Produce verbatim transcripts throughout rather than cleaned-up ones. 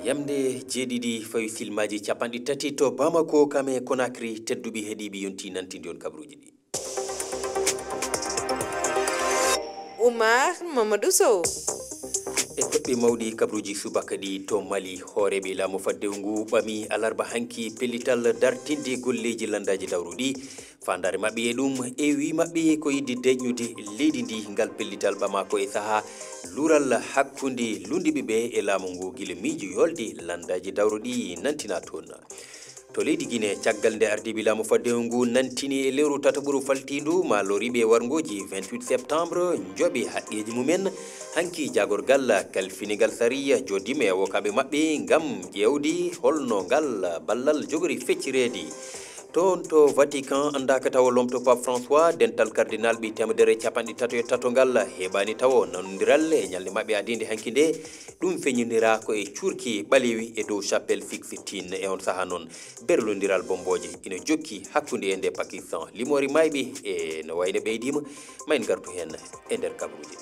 Yamde jeeɗiɗi fawi silmaaji capanɗe tati to Bamako, kam e Conakry, tedduɓe heɗiiɓe yonti nantinde on kabruuji ɗi. Oumar Mamadou Sow. E toɓɓe mawɗi kabruuji subaka ɗi to Mali, hooreeɓe laamu faddewu ngu ɓami alarba hanki pellital dartinde golleeji lanndaaji dawruɗi. Faandaare maɓɓe e ɗum e wi maɓɓe ko yiɗde deeƴnude leydi ndi. Ngal pellital ɓama ko e sahaa luural hakkunde lunndiiɓe ɓe e laamu ngu gila miijo yolde lanndaaji dawruɗi nantina toon. To leydi Guinée, caggal nde ardiiɓe laamu faddewu ngu nantini e lewru tataɓuru faltiindu ma loriiɓe e warngooji vingt-huit septembre njoɓe haqqeeji mumen, hanki jaagorgal kalfinigal sariya joddiima e awokaaɓe maɓɓe ngam ƴeewde holno ngal ballal jogori feccireede. Toon to Vatican, anndaaka tawo lomto Pape François, dental kardinalɓe teemedere e capanɗe tato e tato ngal heɓaani tawo nanondiral e ñalnde maɓɓe adiinde hanki nde. Ɗum feññindiraa ko e cuurki ɓaleewi e dow Chapelle Sixtine. E on sahaa noon, berlondiral bommbooje ina jokki hakkunde e nde Pakistan. Limoore maayɓe e no wayno ɓeydiima, ma en ngartu heen e nder kabruuji.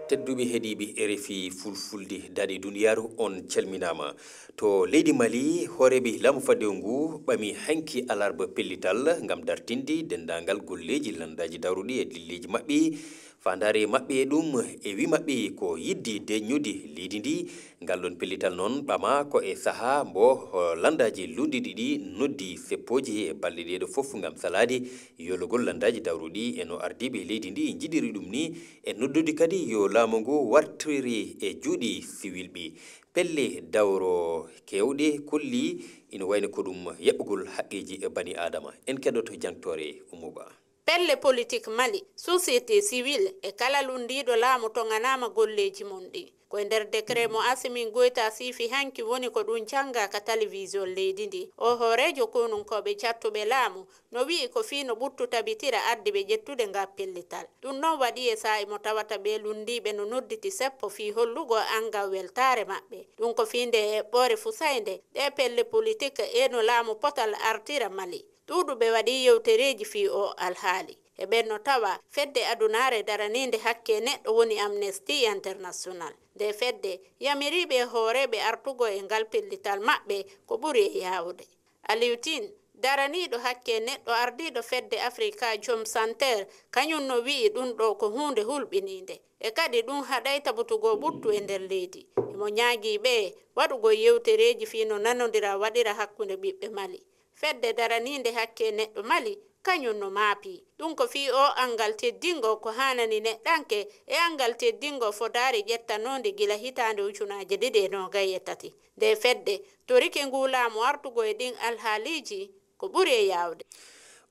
Tedduɓe heɗiiɓe R F I Fulfulde, daaɗe duniyaaru, on calminaama. To leydi Mali, hooreeɓe laamu faddewu ngu ɓami hanki alarba pellital ngam dartinde denndaangal golleeji lanndaaji dawruɗi e dilleeji maɓɓe. Faandaare maɓɓe e ɗum e wi maɓɓe ko yiɗde deeƴnude leydi ndi. Ngal ɗoon pellital noon ɓama ko e sahaa mbo, o, lanndaaji luulndiiɗi ɗi noddi seppooji e balɗe ɗeeɗo fof ngam salaade yoolagol lanndaaji dawruɗi e no ardiiɓe leydi ndi njiɗiri ɗum ni, e noddude kadi yo laamu ngu wartire e juuɗe siwilɓe. Pelle dawro keewɗe kolli ina wayno ko ɗum yaɓɓugol haqqeeji e bani aadama. En keɗoto jangtoore Oumou Ba. Pelle politik Mali, société civile e kala luulndiiɗo laamu toŋanaama golleeji mum ɗi. Ko e nder décret mo Assimi Goïta siifi hanki woni ko ɗum canngaa ka télévision leydi ndi. O hooreejo konunkooɓe cattuɓe laamu no wi'i ko fii no ɓuttu tabitira addi ɓe ƴettude ngaa pellital. Ɗum noon waɗi e saa'i mo tawata ɓee luulndiiɓe no nodditi seppo fii hollugol anngal weltaare maɓɓe. Ɗum ko fii nde eɓɓoore fusaynde ɗee pelle politik e no laamu potal artira Mali. Ɗuuɗuɓe waɗii yewtereeji fii oo alhaali. E ɓen no tawa fedde adunaare daraniinde hakke neɗɗo woni Amnesty International. Ndee fedde yamirii ɓee hooreeɓe artugol e ngal pellital maɓɓe ko ɓuri e yaawde. Aliou Tine, daraniiɗo hakke neɗɗo ardiiɗo fedde Afrikajom Center, kañum no wi'i ɗum ɗoo ko huunde hulɓiniinde. E kadi ɗum haɗay tabutugol ɓuttu e nder leydi. Himo ñaagii ɓe waɗugol yewtereeji fii no nanondiral waɗira hakkunde ɓiɓɓe Mali. Fedde daraniinde hakke neɗɗo Mali, kañum no maapii. Ɗum ko fii oo anngal teddingol ko haanani neɗɗanke e anngal teddingol fodaari ƴettanoonde gila hitaande ujunaaje ɗiɗi e noogay e tati. Ndee fedde torike nguu laamu artugol e ɗin alhaaliiji ko ɓuri e yaawde.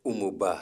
Oumou Ba.